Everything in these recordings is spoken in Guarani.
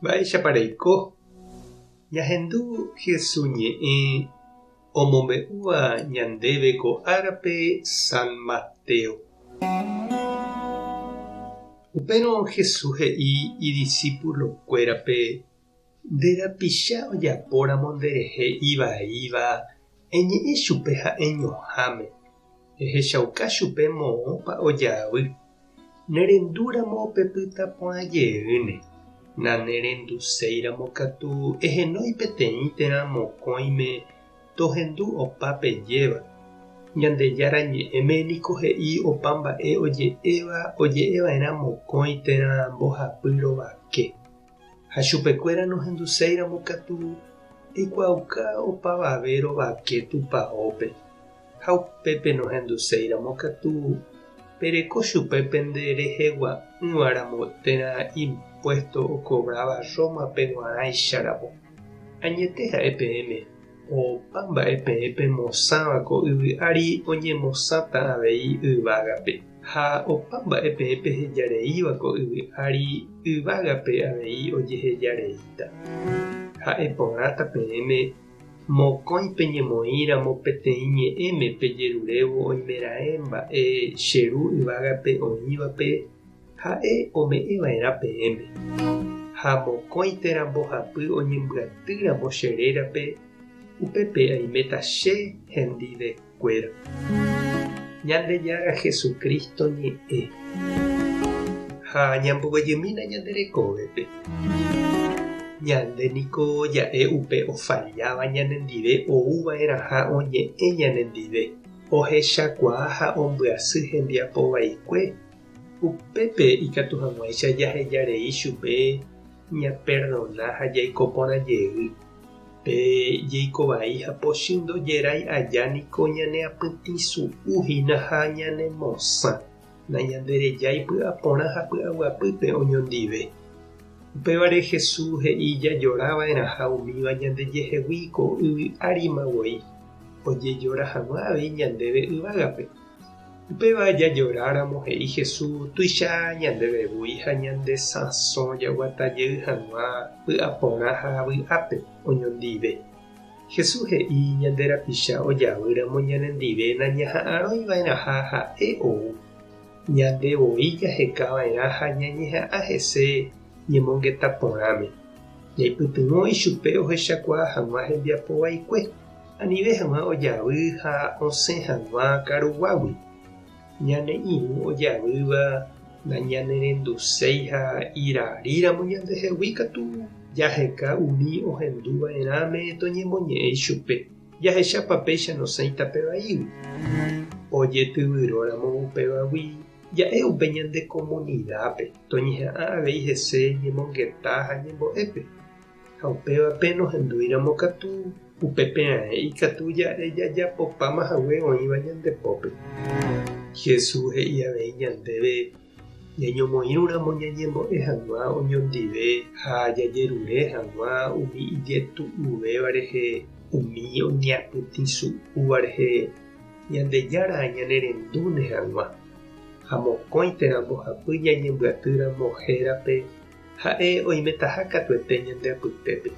Mba'éichapa reiko? Ñahendu Hesu ñe'ẽ omombe'úva ñandéve ko árape San Mateo. Upérõ Hesu he'i idisípulokuérape Nde rapicha ojapóramo nderehe ivaíva, eñe'ẽ chupe ha'eñoháme, ehechauka chupe moõpa ojavy. Nerendúramo pepyta porã jeýne, nanerenduséiramo katu ehenói peteĩ térã mokõime tohendu opa pejéva. Ñandejára Ñe'ẽme niko he'i opa mba'e oje'éva oje'eva'erã mokõi térã mbohapy rovake. Ha chupekuéra nohenduséiramo katu eikuaauka opavave rovake tupaópe, ha upépe nohenduséiramo katu pereko chupe pende rehegua'ỹvaramo térã impuésto okovráva Rómape g̃uarãicharamo. Añete ha'e peẽme, opa mba'e peẽ pemosãva ko yvy ári oñemosãta avei yvágape. Ha opa mba'e peẽ pehejareíva ko yvy ári, yvágape avei ojehejareíta. Ha'e porãta peẽme, mokõi peñemoĩ ramo peteĩ ñe'ẽme pejerurévo oimeraẽ mba'e che Ru yvágape oĩvape, ha'e ome'ẽ va'erã peẽme. Ha mokõi térã mbohapy oñembyaty ramo che rérape, upépe aiméta che hendive. Kuéra. Ñandejára Jesucristo ñe'ẽ. Ha ñamboguejymína ñande rekovépe. Ñande niko ja'e upe ofalláva ñanendive ou va'erãha oñe'ẽ ñanendive, ohechakuaa ha ombyasy hembiapo vaikue, upépe ikatu hag̃uáicha jaheja rei chupe ñaperdona ha jaiko porã jey. Pe jeiko vai ha pochy ndojerái aja niko ñaneapytĩsu'u hína ha ñanemosã, nañanderejái py'aporã ha py'aguapýpe oñondive. Upévare Jesús he'i jajora va'erãha umíva ñandejehegui ko yvy árima voi, ojejora hag̃ua avei ñandéve yvágape. Upéva jajoráramo he'i Jesús tuicha ñandéve voi ha ñande sãso jaguata jey hag̃ua py'aporã ha vy'ápe oñondive. Jesús he'i ñande rapicha ojavýramo ñanendive nañaha'arõi va'erãha ha'e ou. Ñande voi jaheka va'erã ha ñañeha'ã hese ñemongeta porãme. Ñaipytyvõ ichupe ohechakuaa hag̃ua hembiapo vaikue. Anive hag̃ua ojavy ha osẽ hag̃ua karuguágui. Ñane irũ ojavýva nañanerenduséi ha iraríramo ñandehegui katu jaheka umi ohendu va'erãme toñemoñe'ẽ ichupe, jahechápa péicha nosẽi tape vaígui. Ojetyvyróramo upévagui ja'e upe ñande komunidápe toñeha'ã avei hese ñemongeta ha ñembo'épe. Ha upévape nohendúiramo katu, upépe raẽ ikatu ja'e jajapopáma hague oĩva ñande pópe. Jesús he'i avei ñandéve ñañomoirũramo ñañembo'e hag̃ua oñondive ha jajerure hag̃ua umi ijetu'uvéva rehe, umi oñeapytĩsu'úva rehe, Ñandejára ñanerendúne hag̃ua. Ha mokõi térã mbohapy ñañembyatýramo hérape, Ha'e oimetaha katuete ñande apytépe.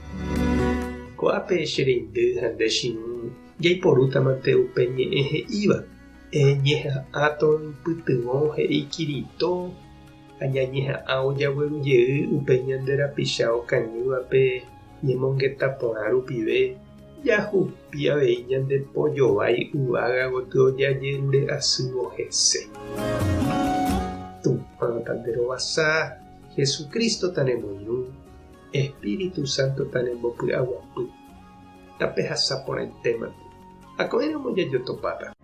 Ko'ápe che reindy ha nde chirũ jaiporútamante upe ñe'ẽ he'íva, Eñeha'ã toipytyvõ he'i Kirito ha ñañeha'ã ojagueru jey upe ñande rapicha okañývape ñemongeta porã rupive, jahupi avei ñande po jovái yvága gotyo jajerure asývo hese. Tupã tanderovasa. Jesucristo tanemoirũ, Espíritu Santo tanembopy'aguapy. Tapehasa porãitémante. Ha ko'ẽramo jajotopáta.